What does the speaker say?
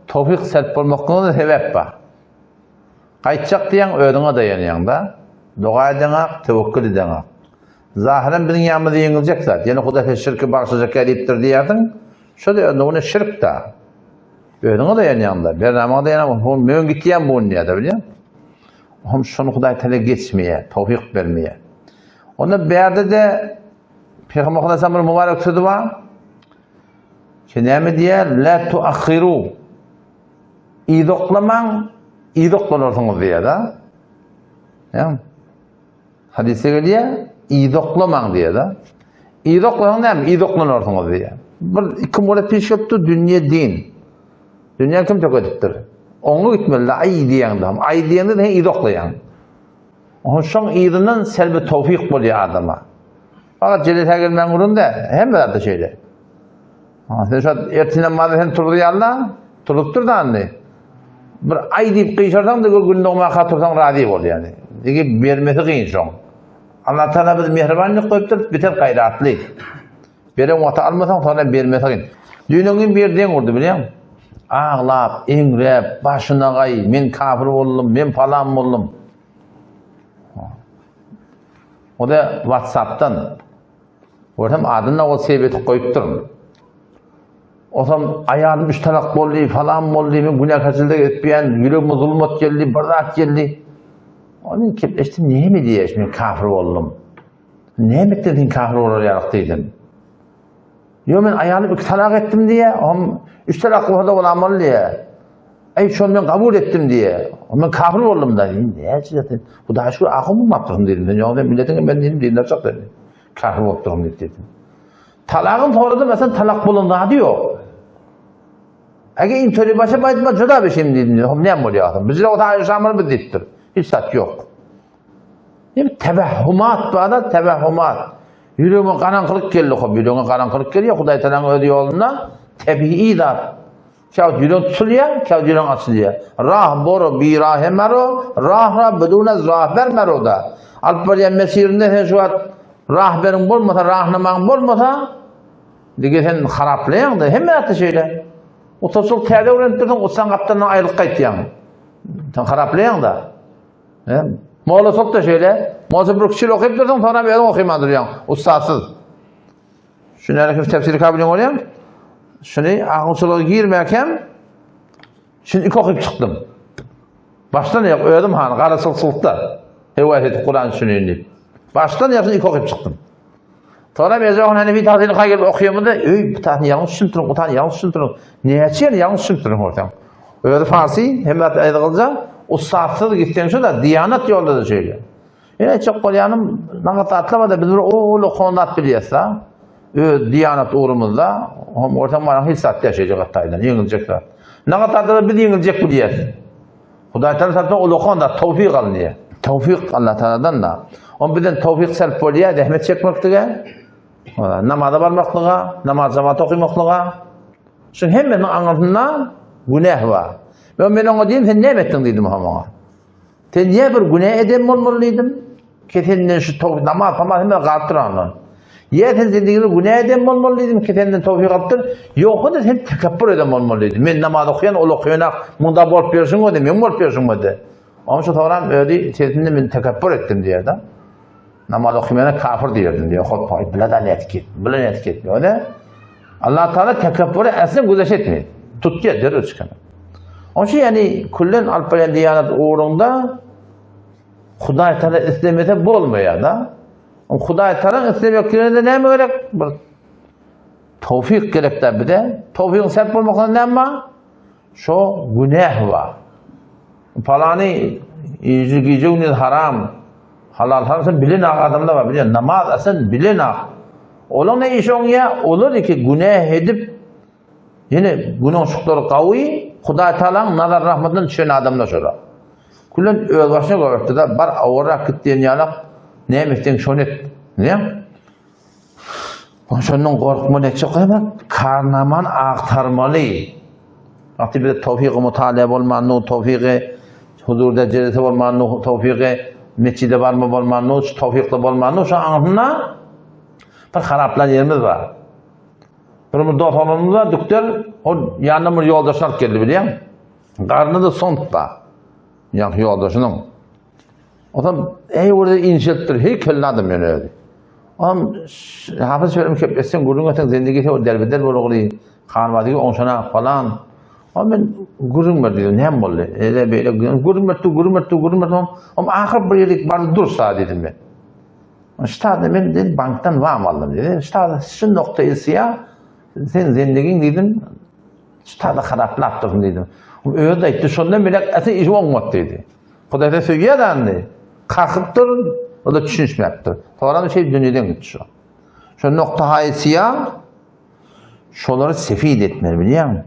towfyk selp bolmaklygyna sebäp bar. Gaýtjak diýýäň, özüňe daýanýaň-da. Doga edeňak, töwekgül edeňak. Zahyran biziň ýanymyzda ýeňiljek zat. Ýöne Hudaý sen şirki bagyşlajak ýa diýipdir diýýärsiň. Şo-da özüne şirk-da. Özüňe daýanýaň-da, bernamaňa daýanýaň, hon möň gitýän bu diýýär-de, bilýäň. Hom şony Hudaý tala geçmeýär, towfyk bermeýär. Onda bärde-de Pygamber Hudaý bir mübarek sözü bar. Ki näme diýýär? La tuakhiru. Yzoklamaň, yzoklanarsyňyz diýýär-de. Ýa. Hadysda gelýär, yzoklamaň diýýär-de. Yzoklasaň näme? Yzoklanarsyňyz diýýär. Bir iki murat piş gelipdir, dünýe din. Dünýä kim tökedipdir? Oňa gitmeli, aý diýeňde. Aý diýende sen yzoklaýaň. Onuň şoň yzyndan selbi towfik bolýar adama. Fakat jelese gelmän gurun da, hemme zatda şeýle. Ha, sen şu ertir namazda sen turuzýarlar, turup da indi. Bir aý diýip gyşarsaň da gün dogmaka tursaň razy bol ýani. Digi bermesi kyn şoň. Allah Taala biz mähribanlyk goýupdyr, biter gaýratly. Beren wagty almasaň sonra bermesi kyn. Düýn bir deň urdy bilýäň. Aglap, eňräp, başyna gaý, men kafir boldum, men falan boldum. O da WhatsApp'dan Görsem adyny ol save edip goýupdyryn. Osam aýalym üç talak boldy, falan boldy, men günäkärçilik etmeýän, ýüregime zulmat geldi, bir zat geldi. Onuň kepleşdim, näme diýýär, men kafir boldum. Näme etdiň sen kafir bolar ýalyk diýdim. Ýo men aýalym iki talak etdim diýýär, om üç talak bolsa da bolan boldy diýýär. Eý şony men kabul etdim diýýär. Men kafir boldum da. Näçe zaten Hudaýa şükür ahun bolmapdyryn diýdim. Sen ýogsa milletiň men diýdim, dinler çak dedim. Kafir bolupdyryn diýip diýdim. Talagyn soradym, sen talak bolan zady ýok. Ege intöli başa baýtma juda beşim diýdim. Hom näme bolýar? Biz o taýy şamyr biz diýipdir. Hiç zat ýok. Ýa tebehhumat bar-da, tebehhumat. Ýüregiňe garaňkylyk geldi, hop, ýüregiňe garaňkylyk gelýär, Hudaý Tagalaň öz ýolunda tebigy zat. Käwagt ýüregiň tutulýar, käwagt ýüregiň açylýar. Rah boro birahe mero, rah ra bidune rahber mero da. Alyp barýan mesirinde sen şu wagt rahberiň bolmasa, rahnamaň bolmasa, dige sen haraplaýaň-da, hemme zatda şeýle. Ussatçylyk täze öwrenip dursaň, ussaň gapdalyndan aýrylyp gaýtýaň. Sen haraplaýaň-da. Molla sok da şeýle. Molla bir kişi okyp dursaň, soňra özüň okyman durýaň, ussatsyz. Şuny näme tefsiri kabul bolýar? Şuny aňçylyga girmäkem şuny iki okyp çykdym. Başdan ýok özüm han garaçylçylykda hewes edip Kuran şuny diýip. Başdan ýok şuny iki okyp çykdym. Sonra Mirza Ohan Hanefi tahsini kaý gelip okuyamda, öý bu tahsini ýalňyş düşünip durun, bu tahsini ýalňyş düşünip durun. Näçe ýer ýalňyş düşünip durun görseň. Özi farsi, hem zat aýdygylja, ussatsyz gitseň şu da diýanat ýolda da şeýle. Ýene aýtjak bolýanym, nagat atlama-da biz bir uly konat bilýäs-da. Öz diýanat ugrumyzda, hem görseň bana hiç zat däl şeýle gataýdan, ýeňiljek zat. Nagat atlama biz ýeňiljek bilýäs. Hudaý Taala tarapyndan uly konat towfik alynýar. Towfik Allah Taaladan da. On bizden towfik selp bolýar, zähmet çekmeklige, namaza barmaklyga, namaz jemaat okymaklyga. Şuň hemmesiniň aňyrsynda günäh bar. Men men oňa diýdim, sen näme etdiň diýdim oňa. Sen niye bir günä eden bolmaly diýdim. Kesenden şu towfik namaz pamaz hemme galyp duranlar. Ýa sen zindigini günä eden bolmaly diýdim, kesenden towfik alypdyr. Ýogsa da sen tekepbür eden bolmaly diýdim. Men namaz okaýan, ol okaýanak, munda bolup ýörşüň boldy, men bolup ýörşüň boldy. Onuň şu soran özi sesinde men tekepbür etdim diýerdi. Namaz okaýana kafir diýerdim diýär. Hop, aý, bile da net git, bile net git. Öyle. Allah Teala tekepbüre aslen güzeş etmeýär. Tutýar, derrew çykan. Onuň üçin ýani küllen alyp barýan diýanat ugrunda Hudaý Taala islemese bolmaýar da. Hudaý Taala islemekligine näme gerek? Bir towfik gerek da bize. Towfigiň sebäp bolmaklygyna näme bar? Şo günäh bar. Palany gije gije gündüz haram, halal haram sen bilen adamlar bar, bilýän namaz asan bilen ah. Olar ne iş oňýa? Olar iki günäh edip ýene günäşikleri gawy, Hudaý Taalaň nazar rahmetinden düşen adamlar şolar. Külen öz başyna görüpdi da bar awrak git diýen ýalak näme etseň şony et. Ne? Şondan gorkma ne çykyp karnaman agtarmaly. Wagty bir towfygy mutala bolman, nu towfygy huzurda jelese bolman, nu towfygy mesjide barma bolman, nu towfykly bolman, nu şu aňyrsynda bir haraplan ýerimiz bar. Bir bir dost oglanymyz bar, dükder, ol ýanyndan bir ýoldaşyny alyp geldi bilýäň. Garnyda sont bar. Ýaňky ýoldaşynyň. Otam eý bir inçelipdir, heýkelli adam ýöne özi. Otam Hafyz şeýle kep etseň, gürrüň etseň, zendigi o derbeder bolugly, Hanbadygy oňşana falan. O men gürrüň berdi, diýdim, näme boldy? Ele beýle gürrüň berdi, gürrüň berdi, gürrüň berdi. Om ahyr bir ýere bardy dursa diýdim men. Ştada men dedi, bankdan vam aldym dedi. Ştada şu nokta isýa sen zendigiň diýdim. Ştada haraplap dursun diýdim. Özi aýtdy, şondan bile ese iş oňmat diýdi. Hudaý da söýýär andy. Kakypdyr, o da düşünişmäpdir. Soran şey dünýeden gitdi şu. Şu nokta haýsyýa şolary sefid etmeli bilýäňmi?